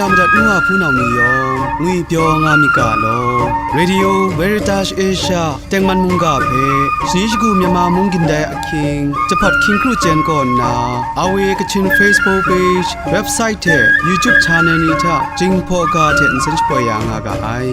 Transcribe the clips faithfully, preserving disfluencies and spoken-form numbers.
Ya madat nu wa hpunau ni yawng ngwipyaw nga myit ga law. Radio Veritas Asia tengman mungga hpe shani shagu Myanmar mung gindai ahkying jahpat hkying kru chyen kaw nna, awe Kachin Facebook page, website hte YouTube channel ni hta Jinghpaw ga hte nsen shapoi ya nga ga ai.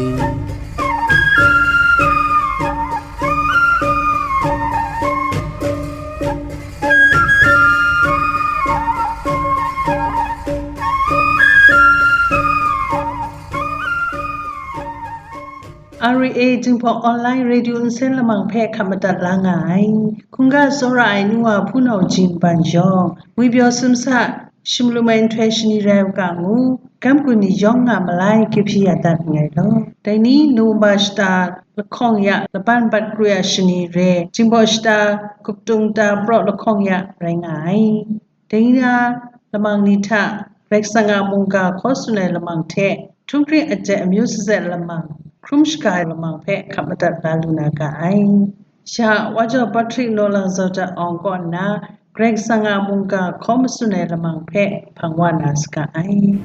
R A A Jinghpaw Online Radio nsen lamang hpe hkap madat la nga ai. Hkungga tsawra ai nu wa hpunau Jin Ban yawng, ngwipyaw sumsa, shim lu mai nhtoi shani rai u ga ngu, gam gun ni yawng nga malai, kyu hpyi ya dat nngai law. Dai ni November shata lahkawng ya laban bat kru ya shani re, Jinghpaw shata guptung ta praw lahkawng ya rai nga ai. Dai ni na lamang ni hta Karai Kasang a mungga hkaw tsun ai lamang hte, htunghkring aten amyu sazet lamang, hkrum shaga ai lamang hpe hkap madat la lu na ga ai. Sha Wa Jaw Patrick Naw Lang Zawt Awng kaw nna, Karai Kasang a mungga hkaw matsun ai lamang hpe hpang wa na saga ai.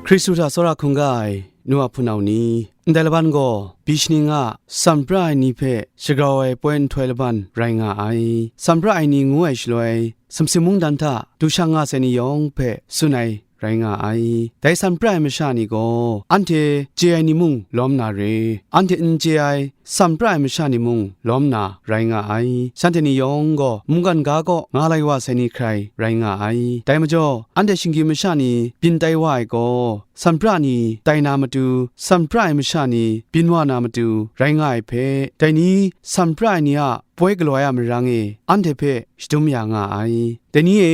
Hkristu hta tsawra hkungga ai nu wa hpunau ni, ndai laban gaw, byi shani nga, tsan pra ai ni hpe shagrau ai poi nhtoi laban rai nga ai. Tsan pra ai ni ngu ai shaloi, sumsing mungdan hta du shang nga sai ni yawng hpe tsun ai rai nga ai. Dai tsan pra ai masha ni gaw, anhte chye ai ni mung lawm na re, anhte n chye ai tsan pra ai masha ni mung lawm na rai nga ai. Shanhte ni yawng gaw mungkan ga kaw nga lai wa sai ni hkrai rai nga ai. Dai majaw, anhte shinggyim masha ni byin tai wa ai gaw, tsan pra ni tai na matu, tsan pra ai masha ni byin wa na matu rai nga ai hpe, dai ni tsan pra ai ni a poi galaw ai a marang e anhte hpe shadum ya nga ai. Dai ni e,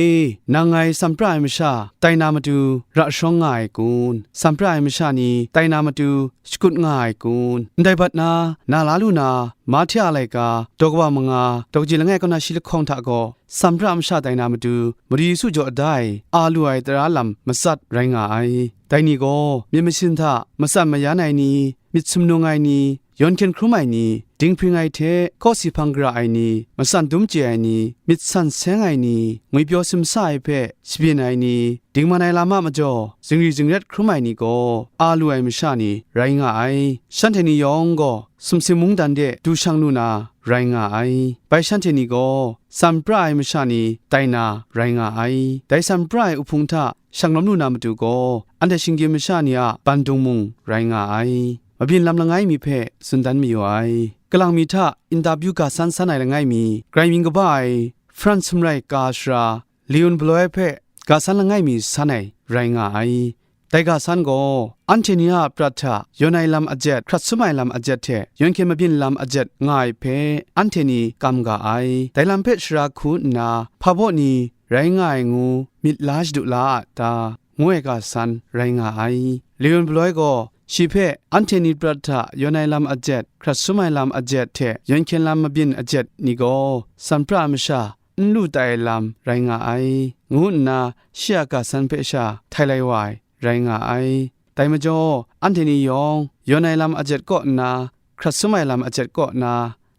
nang ngai tsan pra ai masha tai na matu ra sharawng nga ai kun? Tsan pra ai masha ni tai na matu shakut nga ai kun? Ndai bat na, na la lu na, Mahte a laika, daw kaba manga, daw kaji langai kaw na shi lahkawng hta gaw, tsan pra masha tai na matu, Madu Yesu jaw da ai, a lu ai tara lam matsat rai nga ai. Dai ni gaw, myit masin hta matsan mayan ai ni, myit sumnung ai ni, yawn hkyen hkrum ai ni, dinghpring ai hte kawsi hpang gara ai ni, matsan dum chye ai ni, myit san seng ai ni, ngwipyaw simsa ai hpe shabyin ai ni, dingman ai lam a majaw zingri zingret hkrum ai ni gaw, a lu ai masha ni rai nga ai. Shanhte ni yawng gaw sumsing mungdan de du shang lu na rai nga ai. Bai shanhte ni gaw tsan pra ai masha ni tai na rai nga ai. Dai tsan pra ai uhpung hta shang lawm lu na matu gaw, anhte shinggyim masha ni a bandung mung rai nga ai. Mabyin lam langai mi hpe tsun dan mayu ai. Kalang mi hta interview ga san san ai langai mi, grai mying kaba ai French sumrai ka sara Leon Bloy hpe ga san langai mi san ai rai nga ai. Dai ga san gaw, anhte ni a prat hta yawn ai lam ajet, hkrat sum ai lam ajet hte yawn hkyen mabyin lam ajet nga ai hpe, anhte ni kam ga ai. Dai lam hpe sara hku nna, hpa baw ni rai nga ai ngu myit la shadu la a ta, ngu ai ga san rai nga ai. Leon Bloy gaw shi hpe anhte ni prat hta yawn ai lam ajet, hkrat sum ai lam ajet hte yawn hkyen lam mabyin ajet ni gaw, tsan pra ai masha n lu tai ai lam rai nga ai, ngu nna shi a ga san hpe sha htai lai wa ai rai nga ai. Dai majaw, anhte ni yawng yawn ai lam ajet kaw nna, hkrat sum ai lam ajet kaw nna,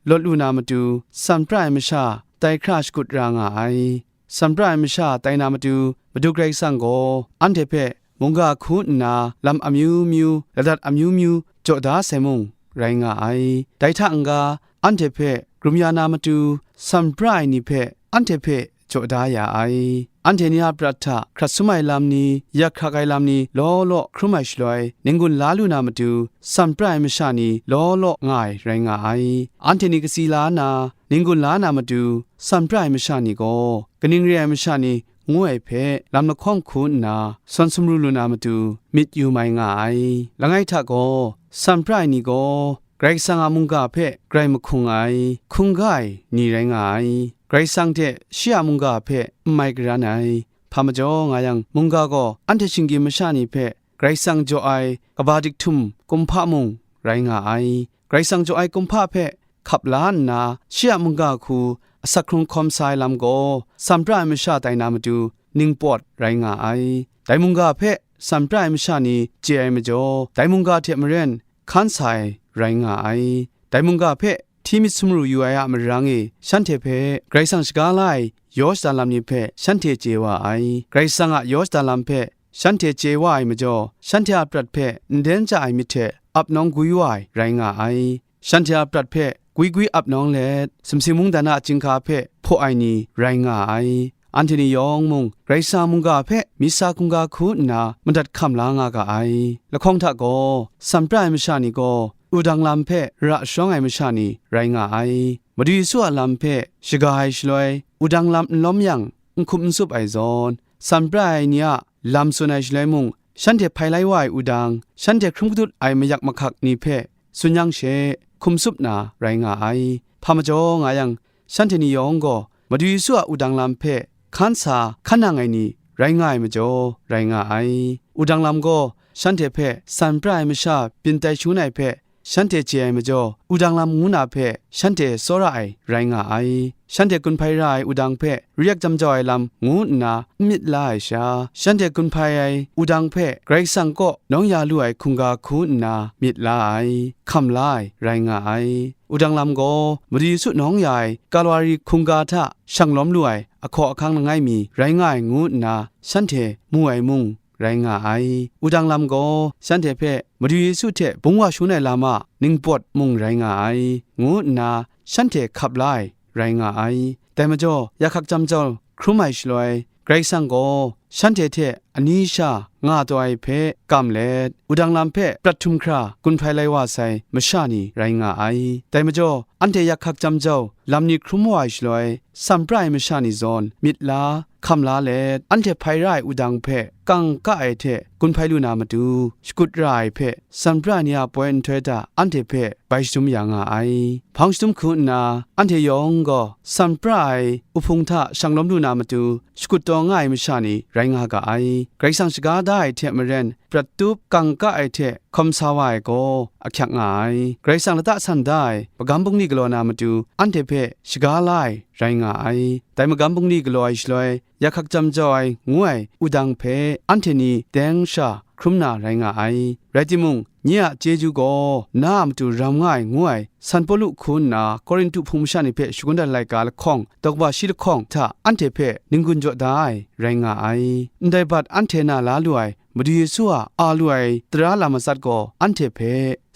lawt lu na matu, tsan pra ai masha tai hkra shakut ra nga ai. Tsan pra ai masha tai na matu, Madu Karai Kasang gaw anhte hpe mungga hku nna lam amyu myu, ladat amyu myu jaw da sai mung rai nga ai. Dai hta n-ga, anhte hpe grum ya na matu, tsan pra ai ni hpe anhte hpe jaw da ya ai. Anhte ni a prat hta hkrat sum ai lam ni, yak hkrak ai lam ni law law hkrum ai shaloi, ning-gun la lu na matu, tsan pra ai masha ni law law nga ai rai nga ai. Anhte ni katsi la na, ning-gun la na matu, tsan pra ai masha ni gaw, kaning re ai masha ni ngu ai hpe lam lahkawng hku nna, sawn sumru lu na matu, myit yu mai nga ai. Langai hta gaw, tsan pra ai ni gaw, Karai Kasang a mungga hpe grai mahkung ai, hkungga ai ni rai nga ai. Karai Kasang hte shi a mungga hpe n mai garan ai. Hpa majaw nga yang, mungga gaw anhte shinggyim masha ni hpe Karai Kasang jaw ai kaba dik htum kumhpa mung rai nga ai. Karai Kasang jaw ai kumhpa hpe hkap la nna, shi a mungga hku asak hkrung hkawm sa ai lam gaw, tsan pra ai masha tai na matu ningpawt rai nga ai. Dai mungga hpe tsan pra ai masha ni chye ai majaw, dai mungga hte maren hkan sa ai rai nga ai. Dai mungga hpe hti myit sumru yu ai a marang e, shanhte hpe Karai Kasang shaga la ai yaw shada lam ni hpe shanhte chye wa ai. Karai Kasang a yaw shada lam hpe shanhte chye wa ai majaw, shanhte a prat hpe nden chya ai myit hte ap nawng gwi wa ai rai nga ai. Shanhte a prat hpe gwi gwi ap nawng let, sumsing mungdan a chyinghka hpe hpaw ai ni rai nga ai. Anhte ni yawng mung, Karai Kasang a mungga hpe myit sa hkungga hku nna madat hkam la nga ga ai. Lahkawng hta gaw, san pra ai masha ni gaw, wudang lam hpe ra sharawng ai masha ni rai nga ai. Madu Yesu a lam hpe shaga ai shaloi, wudang lam n lawm yang, n hkum n tsup ai zawn, san pra ai ni a lam tsun ai shaloi mung, shanhte hpai lai wa ai wudang, shanhte hkrum kadut ai mayak mahkak ni hpe tsun yang she, hkum tsup na rai nga ai. Hpa majaw nga yang, shanhte ni yawng gaw Madu Yesu a wudang lam hpe hkan sa hkan nang ai ni rai nga ai majaw, rai nga ai. Wudang lam gaw shanhte hpe san pra ai masha byin tai shangun ai hpe, shanhte chye ai majaw, wudang lam ngu na hpe shanhte tsawra ai rai nga ai. Shanhte gun hpai ra ai wudang hpe ri yak jam jau ai lam ngu nna n myit la ai sha, shanhte gun hpai ai wudang hpe Karai Kasang kaw nawng ya lu ai hkungga hku nna myit la ai, hkam la ai rai nga ai. Wudang lam gaw Madu Yesu nawng ya ai Kalwari hkungga hta shang lawm lu ai ahkaw ahkang langai mi rai nga ai ngu nna shanhte mu ai mung, rai nga ai. Wudang lam gaw shanhte hpe Madu Yesu hte bung wa shangun ai lam a ningpawt mung rai nga ai, ngu nna shanhte hkap la ai rai nga ai. Dai majaw, yak hkak jam jau hkrum ai shaloi, Karai Kasang gaw shanhte hte ani sha nga taw ai hpe kam let, wudang lam hpe prat htum hkra gun hpai lai wa sai masha ni rai nga ai. Dai majaw, anhte yak hkak jam jau lam ni hkrum wa ai shaloi, san pra ai masha ni zawn myit la, hkam la let, anhte hpai ra ai wudang hpe kangka ai hte gun hpai lu na matu, shakut ra ai hpe, san pra ai ni a poi nhtoi hta anhte hpe bai shadum ya nga ai. Hpang shadum hku nna, anhte yawng gaw san pra ai uhpung hta shang lawm lu na matu, shakut taw nga ai masha ni rai nga ga ai. Karai Kasang shaga da ai hte maren, prat tup kangka ai hte hkawm sa wa ai gaw ahkyak nga ai. Karai Kasang lata san da ai magam bungli galaw na matu, anhte hpe shaga la ai rai nga ai. Dai magam bungli galaw ai shaloi, yak hkak jam jau ai ngu ai wudang hpe anhte ni teng sha hkrum na rai nga ai. Rai timung, nye a chyeju gaw na a matu ram nga ai ngu ai San Pawlu hku nna Korinhtu hpung masha ni hpe shangun dat ai laika lahkawng, daw kaba shi lahkawng hta anhte hpe n-gun jaw da ai rai nga ai. Ndai bat anhte na la lu ai Madu Yesu a a lu ai tara lam matsat gaw anhte hpe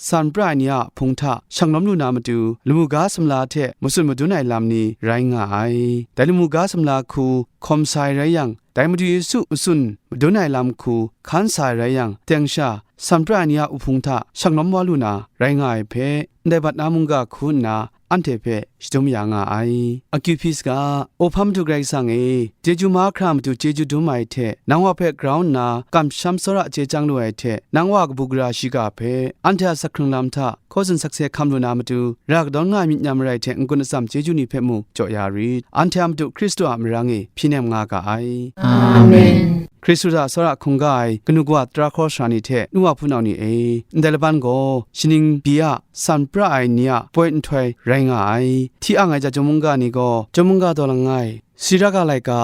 san pra ai ni a hpung hta shang lawm lu na matu, lamu ga sumla hte matsun madun ai lam ni rai nga ai. Dai lamu ga sumla hku hkawm sa ai rai yang, dai Madu Yesu matsun madun ai lam hku hkan sa ai rai yang, teng sha san pra ai ni a uhpung hta shang lawm wa lu na rai nga ai hpe, ndai bat na mungga hku nna anhte hpe shadum ya nga ai. Akyu hpyi saga, O hpa Madu Karai Kasang e, chyeju mahkra matu chyeju dum ai hte, nang wa hpe grau nna kamsham tsawra chye chyang lu ai hte, nang wa kabu gara shiga hpe, anhte a asak hkrung lam hta hkaw tsun sakse hkam lu na matu, ra kadawn nga ai myit n-gun atsam chyeju ni hpe mung jaw ya rit. Anhte a Madu Hkristu a marang e hpyi nem nga ga ai. Amen. Hkristu hta tsawra hkungga ai kanu kawa tara hkawra sara ni hte nu wa hpunau ni e, ndai laban gaw shaning pyi a san pra ai ni a poi nhtoi rai nga ai. Hti ang ai chyawm mungga ni gaw, chyawm mungga daw langai, Siraga laika,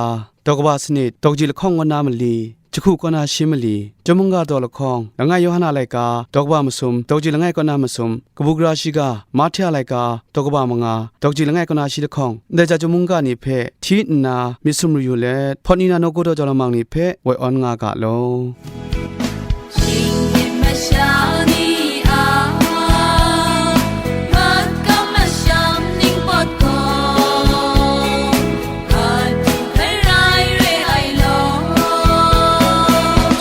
daw kaba sanit, daw kaji lahkawng kaw na mali, jahku kaw na shi mali, chyawm mungga daw lahkawng, langai Yawhan a laika, daw kaba masum, daw kaji langai kaw na masum, kabu gara shiga, Mahte a laika, daw kaba manga, daw kaji langai kaw na shi lahkawng, ndai chyawm mungga ni hpe hti nna myit sumru yu let, hpawt ni na nawku daw jau lamang ni hpe woi awn nga ga law. Shinggyim masha ni a mat kam masham ning pawt gaw, Hkadu hpe rai re ai law.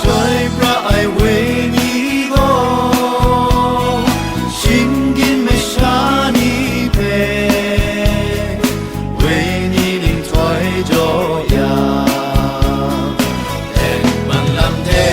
Chyoi pra ai wenyi gaw, shinggyim masha ni hpe, wenyi ning htoi jaw ya, tengman lam hte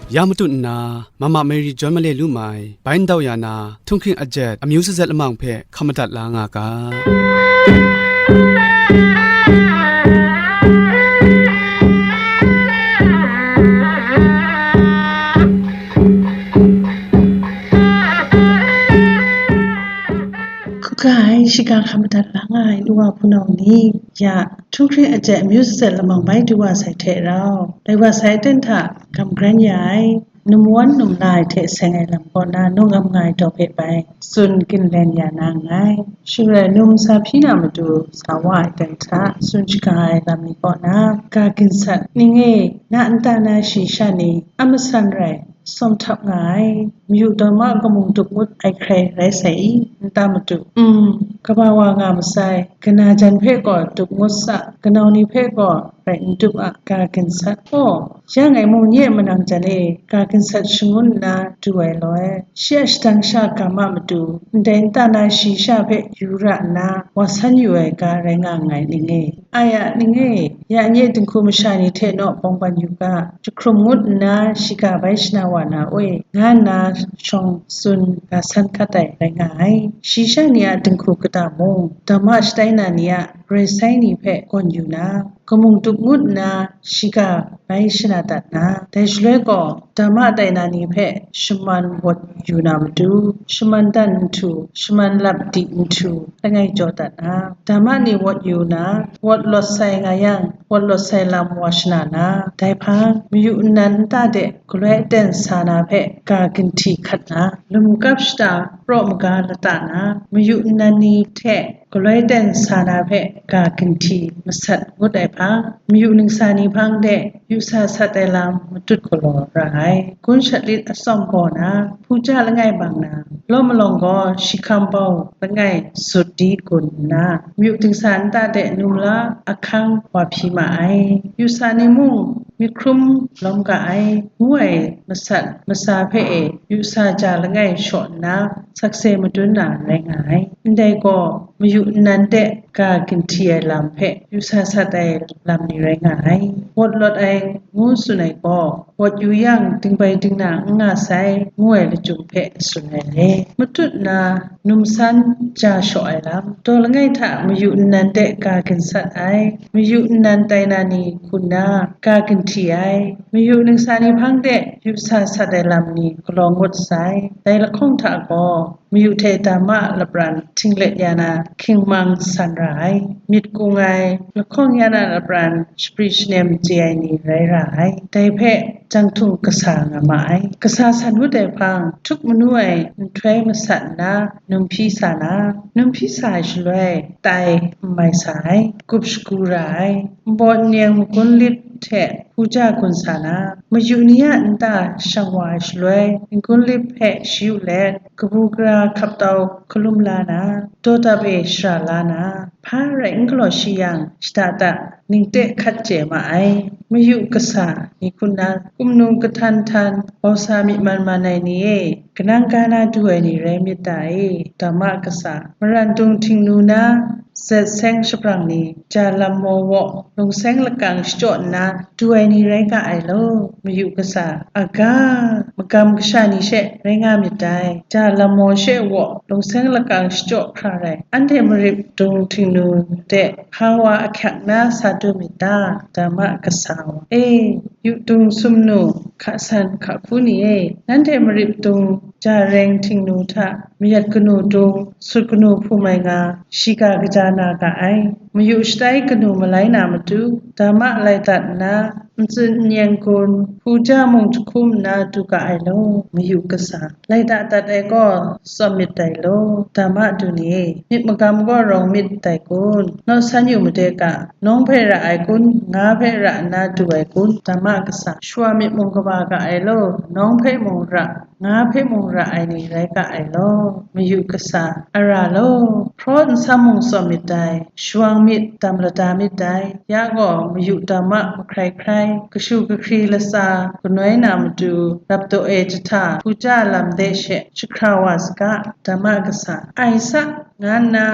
Ya matut nna, Mama Mary John Malay lu mai, bai ndau ya na, htunghkring ajet, amyu sazet lamang hpe hkam madat la nga ga. Hkuga ai shiga hkam madat la nga ai nu wa hpunau ni, ya, htunghkring ajet amyu sazet lamang bai du wa sai hte rau, lai wa sai aten hta gam gran ya ai, num wan num la ai hte seng ai lam kaw na, nu ngam nga ai daw hpe bai tsun ginlen ya na nngai. Shing rai, num sa hpyi na matu sa wa ai aten hta tsun shaga ai lam ni kaw na, ga ginsat ning e, na nta na shayi sha ni a masan rai, sawm htap nga ai, mayu daw ma kamung tup ngut ai hkrai rai sai i, nta matu, um, kaba wa nga masai, kana jan hpe gaw tup ngut sa, kanau ni hpe gaw rai n tup a, ga ginsat. Aw, yang e, mung nye manang jan e, ga ginsat shangun nna du ai loi, shi a shadang sha ga ma matu, ndai nta na shayi sha hpe yu ra nna, wa san yu ai ga rai nga nngai ning e. Ai a, ning e, ya nye dinghku masha ni hte naw bawng ban yu ga, jahkrum ngut nna shiga bai shana wa na oi, nga nna shawng tsun ga san hkat ai rai nga ai. Shayi sha ni a dinghku kata mung, dama shatai na ni a grai sai ni hpe gawn yu na, kamung tup ngut nna shiga bai shana dat na, dai shaloi gaw, dama tai na ni hpe shaman wat yu na matu, shaman dan nhtu, shaman lap di nhtu, langai jaw dat na, dama ni wat yu na, wat lawt sai nga yang, wat lawt sai lam wa shana na, dai hpang, mayu nnan nta de galoi aten sa na hpe ga ginhti hkat na, lum kap shata praw maga lata na, mayu nnan ni hte galoi ten sa na hpe ga ginhti masat ngut ai hpang, mayu ningsa ni hpang de yu sa sat ai lam matut galaw ra ai. Gun shat lit atsawm gaw na, hpuja langai bang na, law malawng gaw shi hkam bau langai sut di gun nna, mayu dingsa nta de num la ahkang wa hpyi ma ai. Yu sa ni mung myit hkrum lawm ga ai, ngu ai masat masa hpe e yu sa ja langai shaw nna, sakse madun na rai nga ai. Ndai gaw, mayu nnan de ga ginhti ai lam hpe yu sa sat ai lam ni rai nga ai. Wat lawt ai ngu tsun ai gaw, wat yu yang, dingbai dingna n nga sai, ngu ai lachyum hpe tsun ai le. Matut na, num san ja shaw ai lam, daw langai hta mayu nnan de ga ginsat ai, mayu nnan tai na ni hku nna ga ginhti ai, mayu ningsa ni hpang de yu sa sat ai lam ni galaw ngut sai. Dai lahkawng hta gaw, mayu hte dama lapran htinglet ya na hkying mang san ra ai, myit kung ai, lahkawng ya na lapran shapri shanem chye ai ni rai ra ai. Dai hpe janghtung kasa nga ma ai. Kasa san ngut ai hpang, htuk manu ai nhtoi masat nna, num hpyi sa na, num hpyi sa ai shaloi, tai n mai sa ai, gup shagu ra ai, nbaw nyeng magun lip hte hpuja gun sa na, mayu ni a nta shang wa ai shaloi, n-gun lip hpe shayu let, kabu gara hkap tau hkalum la na, daw dap e shara la na, hpa rai n galaw shi yang, shada da, ning te hkat chye ma ai. Mayu kasa ni hku nna, kumnu kahtan htan, bausa myi man man ai ni e, kanang ga na du ai ni rai myit ta e, dama kasa, maran dung htingnu na, zet seng shabrang ni, ja lam maw waw, lungseng lakang shachyaw nna, du ai ni rai ga ai law, mayu kasa, aga, magam kasha ni she rai nga myit dai, ja lam maw she waw, lungseng lakang shachyaw hkra rai, anhte marip dung htingnu de, hpa wa ahkyak na sa du myit ta, dama kasa wa e, yu dung sumnu, hka san hka hku ni e, nanhte marip dung, ja reng htingnu hta, mayat kanu dung, sut kanu hpum ai nga, shiga kaja na ga ai. Mayu shatai kanu malai na matu, dama lai dat nna, ntsin n-yen gun, hpuja mung jahkum nna du ga ai law, mayu kasa. Lai da dat ai gaw, tsawm myit dai law, dama du ni e, myit magam gaw rawng myit dai kun? Naw san yu made ga, nawng hpe ra ai kun, nga hpe ra nna du ai kun, dama kasa? Shawa myit mung kaba ga ai law, nawng hpe mung ra, nga hpe mung ra ai ni rai ga ai law, mayu kasa, a ra law, hpraw nsam mung tsawm myit dai, shawang myit, dam lada myit dai, ya gaw mayu dama mahkrai hkrai, kashu kahkri latsa kanoi na matu, rap daw e jahta, hpuja lam de she jahkra wa saga, dama kasa, ai sa, nga nna,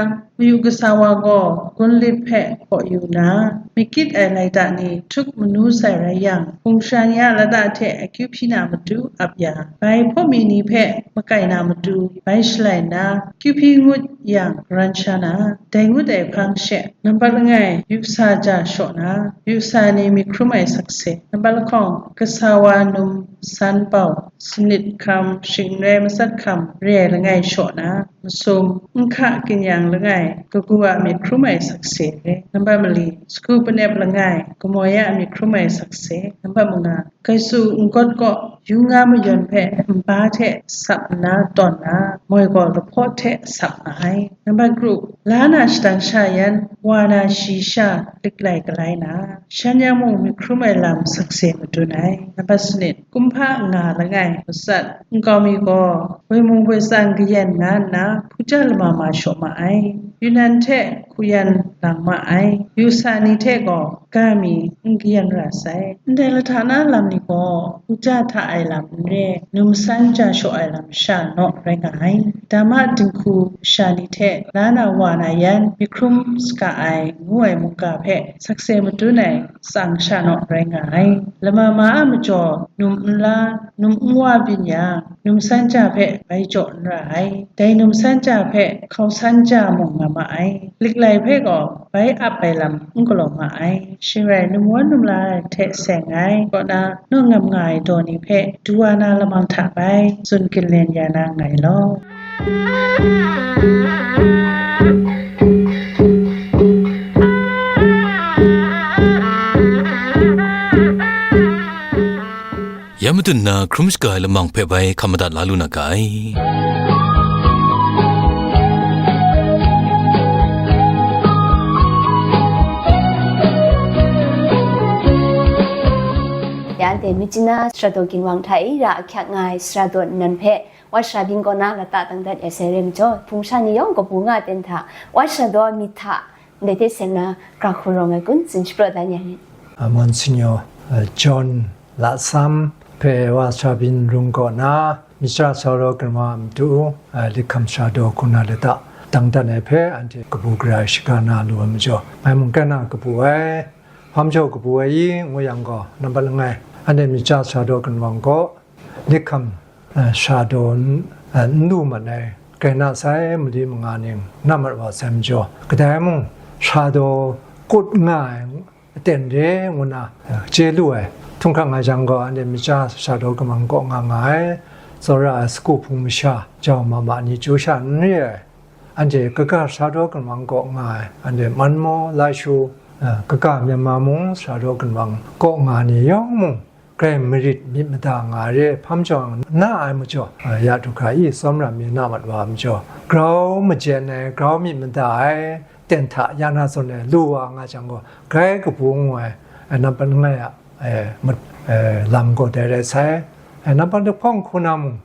Yu kasa wa gaw gun lit hpe hkaw yu nna, myit kyit ai laika ni htuk manu sai rai yang, hpung sha ni a lata hte akyu hpyi na matu ap ya, bai hpawmi ni hpe makai na matu bai shalai nna, akyu hpyi ngut yang, karan sha na, dai ngut ai hpang she, nambat langai yu kasa ja shaw na, yu kasa ni myit hkrum ai sakse, nambat lahkawng kasa wa num san bau, sanit hkam, shing n rai matsat hkam, re ai langai shaw na, masum, nhka, ginyang langai, kagu a myit hkrum ai sakse re, nambat mali, sagu panep langai, kamoi a myit hkrum ai sakse, nambat manga, kaisu ngut kaw, yu nga mayawn hpe nba hte sap nna tawn na, moi gaw lahpaw hte sap nga ai. Nambat kru, la na shadang sha yan, wa na shi sha, liklai galai na, shan yang mung myit hkrum ai lam sakse madun ai. Nambat sanit, kumhpa nga langai, matsat, nkau mi gaw, woi mung woi tsang kayan nga nna, hpuja lama ma shaw ma ai. Yu nan hte hku yan lang ma ai. Yu kasa ni hte gaw ga mi n kayan ra sai. Ndai lahta na lam ni gaw, hpuja hta ai lam n re, num san ja shaw ai lam sha naw rai nga ai. Dama dinghku masha ni hte la na wa na yan, myit hkrum saga ai ngu ai mungga hpe sakse madun ai tsang sha naw rai nga ai. Lama ma a majaw, num nla, num nwa byin yang, num san ja hpe bai jaw n ra ai. Dai num san ja hpe hkau san ja mung nga ma ai. Liklai hpe gaw bai ap ai lam n galaw ma ai. Shing rai, num wan num la ai hte seng ai kaw na, naw ngam nga ai daw ni hpe du wa na lamang hta bai tsun ginlen ya na nngai law. Ya madun na hkrum shaga ai lamang hpe bai hkam madat la lu na ga ai. Ya anhte Myitkyina Sara Daw Ginwang hta e ra ahkyak nga ai sara daw nnan hpe, Wa sara byin kaw na lata tang dat ya sai rai majaw, hpung sha ni yawng kabu nga ten hta, Wa sara daw myit hta, ndai hte seng na, gra hku rawng ai kun tsun shapraw dan ya rit. A, Monsignor, a, John Lasam hpe Wa sara byin rung kaw na, myit sara sara daw ginwang a matu, a, lit hkam sara daw hku na lata tang dat ai hpe anhte kabu gara ai shaga na lu ai majaw, ngai mung kena kabu ai, hpa majaw kabu ai i ngu yang gaw, nambat langai, anhte myit sara sara daw ginwang kaw, lit hkam, eh, sara daw n, eh, n lu mat ai, grai na sai mali manga ning na mat wa sai majaw, kadai mung sara daw kut nga ai aten re ngu na, eh, chye lu ai. Htunghkang nga jang gaw, anhte myit sara sara daw ginwang kaw nga nga ai, tsawra ai sagu hpung masha jau ma ma ni chyu sha n re ai. Anhte kaga sara daw ginwang kaw nga ai, anhte Manmaw, Lashu, eh, kaga Myanmar mung sara daw ginwang kaw nga ni yawng mung, grai marit myit mada nga re hpa majaw na ai majaw, ya du hkra i tsawmra mi na mat wa ai majaw, grau majen ai, grau myit mada ai, ten hta ya na zawn ai lu wa nga jang gaw, grai kabu ngu ai, nampat langai a, eh, mat, eh, lam gaw dai rai sai, eh, nampat lahkawng hku na mung,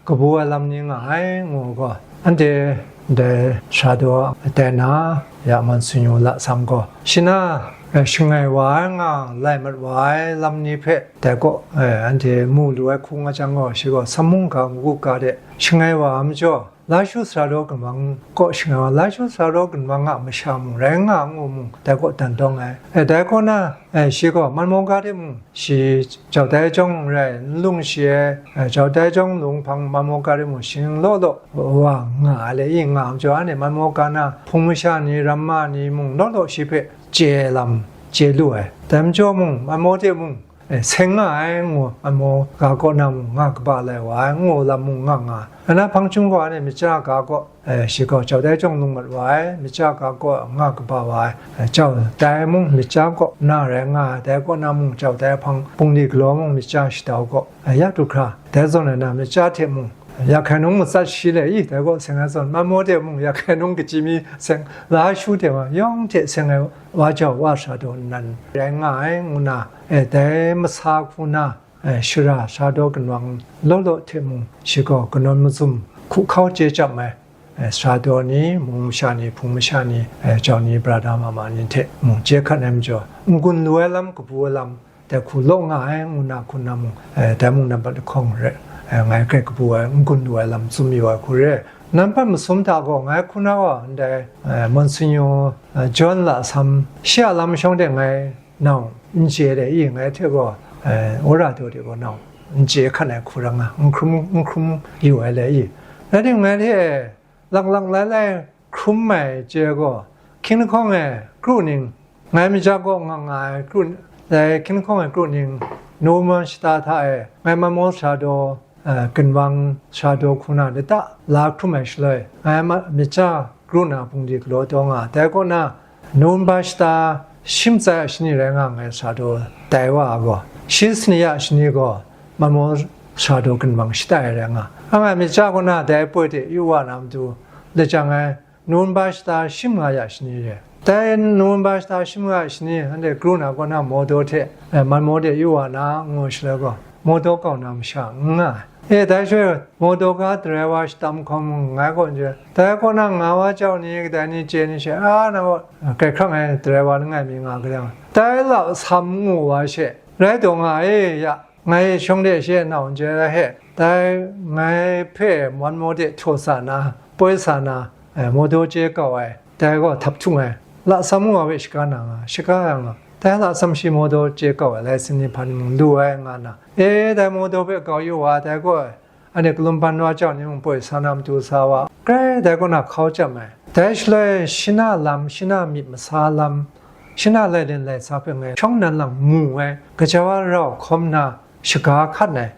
kabu ai lam ni nga ai, ngu gaw, anhte dai sara daw tai na, ya Monsignor Lasam gaw, shi na, eh, shangai wa ai nga, lai mat wa ai lam ni hpe, dai kaw, eh, anhte mu lu ai hku nga jang gaw, shi gaw, Sam mungga munggu ga de shangai wa ai majaw, Lashu sara daw ginwang kaw shangai wa, Lashu sara daw ginwang a masha mung rai nga ngu mung, dai kaw dan dawng ai. Eh, dai kaw na, eh, shi gaw Manmaw ga de mung, shi jau dai jawng rai, n lung shi ai, eh, jau dai jawng lung hpang Manmaw ga de mung, shing law law wa nga ai le, i nga ai majaw, anhte Manmaw ga na hpung masha ni, ramma ni mung law law shi hpe chye lam chye lu ai. Dai majaw mung, Manmaw de mung, eh, seng nga ai ngu, Manmaw ga kaw na mung nga kaba lai wa ai ngu lam mung nga nga ai. Ana hpang chyum gaw, anhte myit sara ga kaw, eh, shi gaw jau dai jawng lung mat wa ai, myit sara ga kaw nga kaba wa ai, eh, jau dai mung myit sara kaw na rai nga ai, dai kaw na mung jau dai hpang bungli galaw mung myit sara shadau kaw, eh, ya du hkra, dai zawn ai na myit sara hte mung, ya hkai nung matsat shi le i, dai kaw seng ai zawn, Manmaw de mung ya hkai nung kachyi mi seng, Lashu de wa yawng hte seng ai wa jau wa sara daw nnan rai nga ai ngu na, eh, dai masa hku na, eh, shara sara daw ginwang law law hte mung, shi gaw kanawn mazum hku hkau chye chyam ai, eh, sara daw ni, mung masha ni, hpung masha ni, eh, jau ni, brada mama ni hte mung chye hkat ai majaw, n-gun lu ai lam, kabu ai lam, dai hku law nga ai ngu na hku na mung, eh, dai mung nampat lahkawng re, eh, ngai hkrai kabu ai, n-gun lu ai lam tsun yu ai hku re, Nampat masum hta gaw ngai hku na gaw ndai, eh, Monsignor, eh, John Lasam, shi a lam shawng de ngai nau n chye de i, ngai hte gaw, eh, wora daw de gaw nau n chye hkan ai hku ra nga, n hkrum, n hkrum yu ai le i. Rai timung, ngai hte lang lang lai lai hkrum ai chye gaw, hkying lahkawng e kru ning, ngai maja kaw nga nga ai kru, dai hkying lahkawng e kru ning, November shata hta e ngai Manmaw Sara Daw, eh, ginwang Sara Daw hku na lata la hkrum ai shaloi, ngai ma-, maja kru na bungli galaw taw nga ai. Dai kaw na, November shata shi matsai a shani rai nga nngai, Sara Daw tai wa ai gaw, shi sani a shani gaw Manmaw Sara Daw ginwang shata e rai nga ai. Ngai maja kaw na dai poi de yu wa na matu, lajang ai November shata shi manga ya shani re. Dai November shata shi manga ya shani, anhte kru na kaw na Mawdaw hte, eh, Manmaw de yu wa na, ngu shaloi gaw, Mawdaw kau na masha n nga ai. E, dai shaloi Mawdaw ga driver shatam hkawm ngai gaw n chye. Dai kaw na nga wa jau ni, kadai ni chye ni she, a, na gaw, eh, Grai Hkrang e driver langai mi nga ga yang, dai Lasam ngu wa she, rai taw nga e ya, ngai shawng de she nau n chye ai he, dai ngai hpe Manmaw de htaw sa na, poi sa na, eh, Mawdaw chye kau ai, dai gaw htap htung ai, Lasam ngu wa hpe shaga na nga, shaga yang nga, dai Lasam shi Mawdaw chye kau ai, lai sin ni hpa ni mung lu ai nga na, e, dai Mawdaw hpe kau yu wa, dai gaw, anhte kalum ban wa jau ni mung poi sa na matu sa wa, grai dai kaw na hkau chyam ai. Dai shaloi shi na lam, shi na myit masa lam, shi na lailin laisa hpe ngai shawng nan lang mu ai, gaja wa rau hkawm na shaga hkan ai,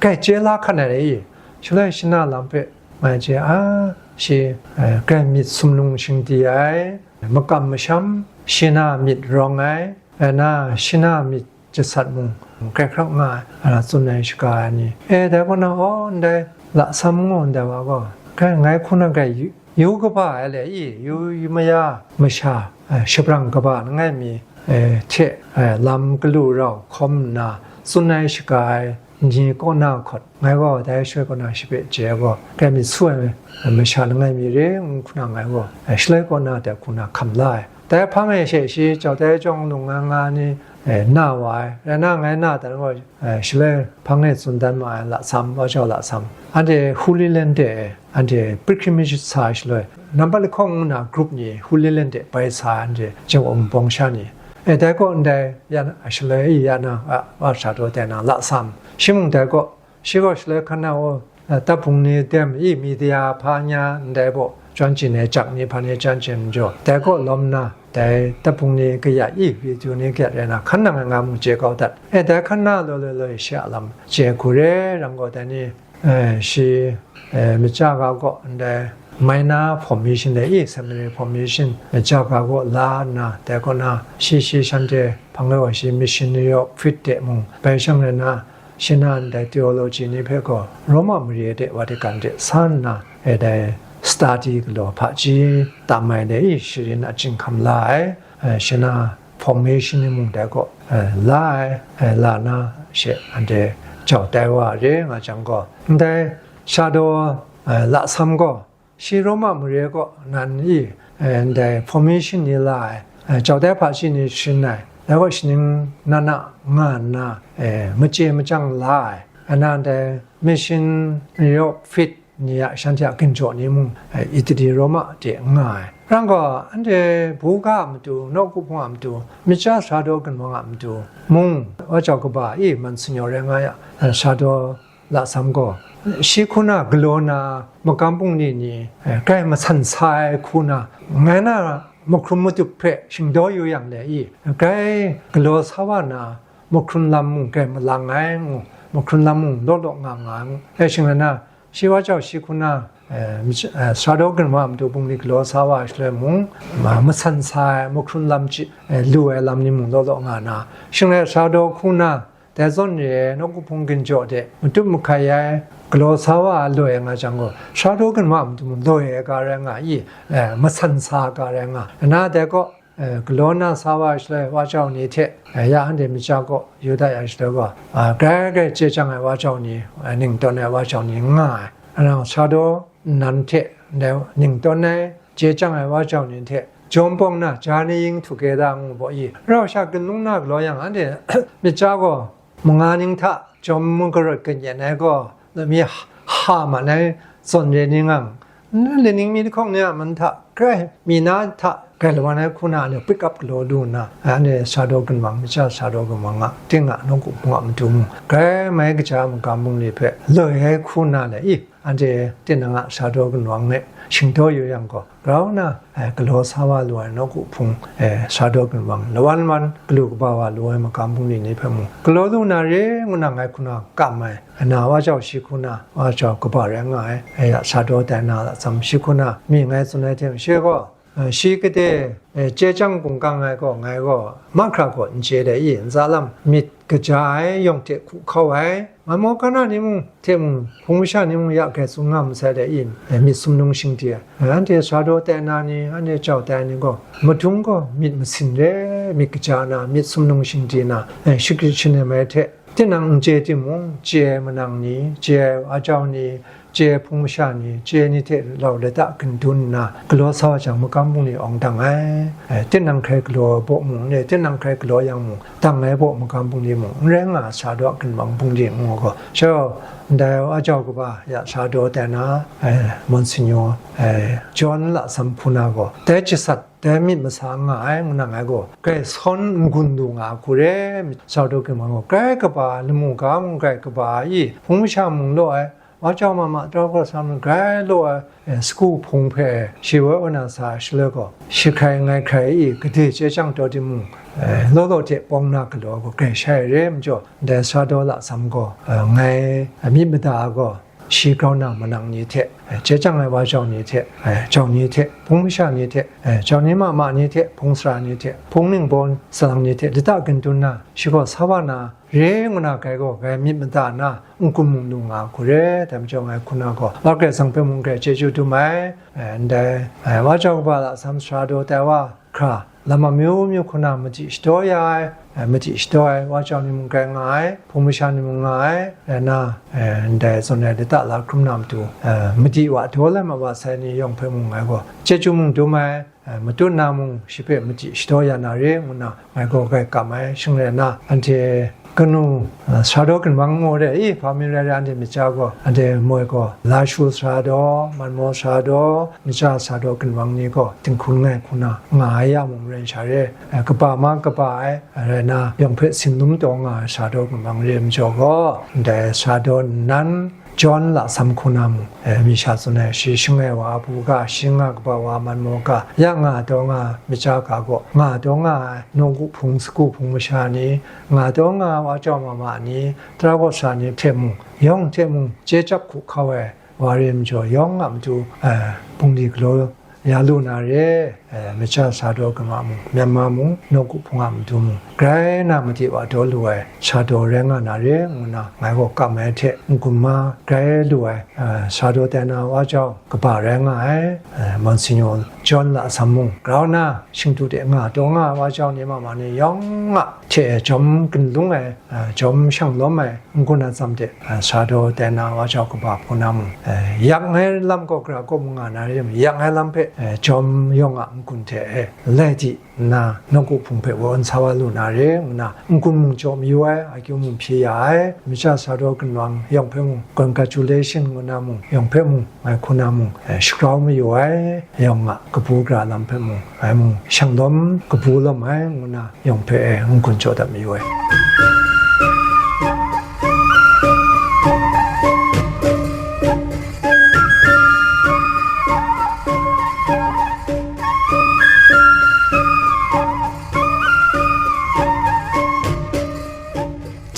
grai chye la hkan ai i, shaloi shi na lam hpe ngai chye a, shi, eh, grai myit sumnung shingdi ai, makam masham, shi na myit rawng ai, rai na, shi na myit jasat mung, Grai Hkrang nga ai, a, tsun ai shaga ai ni. E, dai kaw na, aw, ndai Lasam ngu ndai wa gaw, grai ngai hku na grai yu, yu kaba ai le i, yu, yu maya masha, e, shabrang kaba langai mi, e, hte, e, lam galu rau hkawm nna, tsun ai shaga ai ni kaw na hkawt, ngai gaw dai shaloi kaw na shi hpe chye ai gaw, grai myit su ai masha langai mi re, ngu hku na ngai gaw, e, shaloi kaw na dai hku na hkam la ai. Dai hpang e she shi jau dai chyawm lung nga nga ni, e, na wa ai. Rai na, ngai na dan gaw, e, shaloi hpang e tsun dan ma ai, Lasam, wa jau Lasam. Anhte Holy Land de, anhte pilgrimage sa ai shaloi, nampat lahkawng ngu na group ni Holy Land de bai sa ai, anhte Jinghpaw Wunpawng sha ni. E, dai kaw ndai ya na, shaloi ya na, a, wa Sara Daw tai na, Lasam. Shi mung dai kaw, shi gaw shaloi hkan na, o, e, tabung ni dem i, media hpa nya ndai baw, chyawn chyin ai jak ni hpa ni chyawn chyin majaw, dai kaw lawm na, dai tabung ni kaya i, video ni kayat rai na, hkan nang ai nga mung chye kau dat. E, dai hkan na law law law shi a lam chye hku re, rang gaw dai ni, e, shi, e, maja ga kaw ndai minor formation de i, seminary formation, maja ga kaw la nna, dai kaw na, shi, shi shanhte hpang e wa shi missionary of faith de mung, bai shang rai na, shi na ndai theology ni hpe gaw Roma mare de Vatican de sa nna, e dai study galaw hpaji tam ai de i, sharin achyin hkam la ai, e, shi na formation ni mung dai kaw, e, la ai, e, la na she anhte jau tai wa re nga jang gaw, ndai Sara Daw, e, Lasam gaw, shi Roma mare kaw nan i, e, ndai formation ni la ai, e, jau tai hpaji ni sharin ai, dai kaw shaning na na nga nna, e, machye machyang la ai, ana ndai missionary of faith ni a, shanhte a ginjaw ni mung, e, Italy Roma de nga ai. Rang gaw, anhte buga a matu, nawku hpung a matu, maja Sara Daw ginwang a matu mung, wa jau kaba i, Monsignor rai nga ya, e, Sara Daw Lasam gaw, shi hku na galaw na magam bungli ni, e, grai masan sa ai hku na, ngai na mahkrum matup hpe shingdaw yu yang le i, grai galaw sa wa na mahkrum lam mung grai malang ai ngu, mahkrum lam mung law law nga nga ai ngu, e, shing rai na, shi wa jau shi hku na, e, mach-, e, Sara Daw ginwang a matu bungli galaw sa wa ai shaloi mung, ma-, masan sa ai mahkrum lam chyi, e, lu ai lam ni mung law law nga na, shing rai Sara Daw hku na, dai zawn re ai nawku hpung ginjaw de matup mahkai ai, galaw sa wa ai loi nga jang gaw, Sara Daw ginwang a matu mung loi ai ga rai nga i, e, masan sa ai ga rai nga. Ana dai kaw, e, galaw na sa wa ai shaloi, wa jau ni hte, e, ya anhte maja kaw yu dat ya shaloi gaw, a, grai grai chye chyang ai wa jau ni, e, ning tawn ai wa jau ni n nga ai. Anang Sara Daw nnan hte ndai ning tawn ai, chye chyang ai wa jau ni hte, jawm pawng na, journeying together ngu baw i, rau sha ginlung na galaw yang, anhte myit ja gaw manga ning hta jawm magarut kanyan ai gaw, mi ha, ha man ai zawn re ni ngang, N-, Lining mi lahkawng ni a man hta, grai mi na hta, grai lawan ai hku na, anhte pick up galaw lu nna, anhte sa daw ginwang, masha sa daw ginwang a, ting a, nawku hpung a matu mung, grai mai kaja a magam bungli hpe loi ai hku na le, i, anhte tinang a sa daw ginwang e shingdaw yu yang gaw, grau na, e, galaw sa wa lu ai nawku hpung, e, sa daw ginwang, lawan lawan galu kaba wa lu ai magam bungli ni hpe mung, galaw lu na re ngu na ngai hku na kam ai, na wa jau shi hku na, wa jau kaba rai nga ai, e, ya, sa daw tai na latsam shi hku na, mi ngai tsun ai hte mung, shi gaw, e, shi gade, e, chye chyang hkungkang ai gaw, ngai gaw, mahkra gaw n chye de i, ntsa lam myit kaja ai, yawng hte hku hkau ai, man maw kana ni mung, hte mung, hpung masha ni mung ya grai tsun nga masai de i, e, myit sumnung shingdi ai. E, anhte sa daw tai na ni, anhte jau tai ni gaw, madung gaw myit masin re, myit kaja na, myit sumnung shingdi na, e, shagrit shanem ai hte, tinang n chye timung, chye ai manang ni, chye ai wa jau ni, chye ai hpung masha ni, chye ai ni hte rau lata gun dun nna, galaw sa wa jang, magam bungli awng dang ai. E, tinang hkrai galaw ai baw mung, e, tinang hkrai galaw yang mung, dang ai baw magam bungli mung, n rai nga ai, sa daw ginwang bungli ngu gaw. Sha, ndai wa jau kaba ya sa daw tai na, e, Monsignor, e, John Lasam hku na gaw, dai jasat, dai myit masa nga ai, ngu na ngai gaw, grai sawn n-gun lu nga ai hku re, sa daw ginwang gaw, grai kaba, lamu ga mung grai kaba i, hpung masha mung law ai, wa jau ma ma, tara kaw sa mung grai law ai, e, sagu hpung hpe shi woi wa na sa ai shaloi gaw, shi hkrai ngai hkrai i, gade chye chyang taw timung, e, law law hte pawng na galaw ai gaw, grai shai ai re ai majaw, ndai sa daw Lasam gaw, e, ngai, e, myit mada ai gaw, shi grau na manang ni hte, e, chye chyang ai wa jau ni hte, e, jau ni hte, hpung masha ni hte, e, jau ni ma ma ni hte, hpung sara ni hte, hpung ningbaw salang ni hte, lata gun dun na, shi gaw sa wa na, re ngu na, grai gaw, grai myit mada nna, n-gun mung lu nga ai hku re, dai majaw ngai hku na gaw, Wa Karai Kasang hpe mung grai chyeju dum ai, e, ndai, e, wa jau kaba Lasam sa daw tai wa, hkra, lam amyu myu hku na madi shadaw ya ai, e, madi shadaw ai wa jau ni mung grai nga ai, hpung masha ni mung nga ai, rai na, e, ndai zawn ai lata la hkrum na matu, e, madi wa daw lai ma wa sai ni yawng hpe mung ngai gaw chyeju mung dum ai, e, matut na mung shi hpe madi shadaw ya na re ngu na ngai gaw grai kam ai, shing rai na, anhte kanu, a, sara daw ginwang ngu re i, hpa mi rai rai, anhte myit ja gaw, anhte moi gaw, Lashu sara daw, Manmaw sara daw, myit ja sara daw ginwang ni gaw, dinghkun ngai hku na nga ai ya mung maren sha re, a, kaba ma kaba ai, a, rai na, yawng hpe sin lum taw nga ai sara daw ginwang re ai majaw gaw, ndai sara daw nnan, John Lasam hku na mung, e, mi sha tsun ai, shi shangai wa a bu ga, shi nga kaba wa a man maw ga, ya nga taw nga ai myit ja ga gaw, nga taw nga ai nawku hpung, sagu hpung masha ni, nga taw nga ai wa jau ma ma ni, tara kaw sara ni hte mung, yawng hte mung, chye chyap hku hkau ai wa re ai majaw, yawng a matu, e, bungli galaw ya lu na re, e, myit ja sara daw ginwang mung, Myanmar mung, nawku hpung a matu mung, grai na madi wa daw lu ai sara daw rai nga na re, ngu na ngai gaw kam ai hte, n-gun ma grai lu ai, e, sara daw tai na wa jau kaba rai nga ai, e, Monsignor John Lasam mung, grau na shingtu de nga taw nga ai wa jau ni ma ma ni yawng a hte jawm gun lung ai, a, jawm shang lawm ai n-gun atsam de, a, sara daw tai na wa jau kaba hpung na mung, a, yak ngai lam gaw gara gaw mung nga na re, yak ngai lam hpe, a, jawm yawng a n-gun hte, e, lai di nna, nawku hpung hpe woi sa wa lu na re, ngu na, n-gun mung jaw mayu ai, akyu mung hpyi ya ai, myit ja sara daw ginwang yawng hpe mung, congratulation ngu na mung, yawng hpe mung, ngai hku na mung, e, shagrau mayu ai, yawng a kabu gara lam hpe mung, ngai mung shang lawm kabu lawm ai, ngu na yawng hpe, e, n-gun jaw dat mayu ai.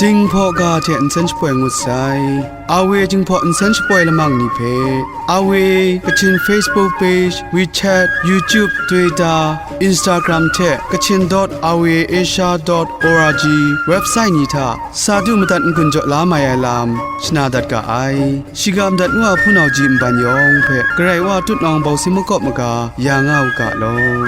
Jinghpaw ga hte nsen shapoi ngut sai. A W Jinghpaw nsen shapoi lamang ni hpe, A W Kachin Facebook page, WeChat, YouTube, Twitter, Instagram hte Kachin dot A W Asia dot O R G website ni hta sa du madat n-gun jaw la mai ai lam shana dat ga ai. Shiga madat ngu a hpunau ji nban yawng hpe Karai Wa tutnawng bawsing makawp maga ya nga u ga law.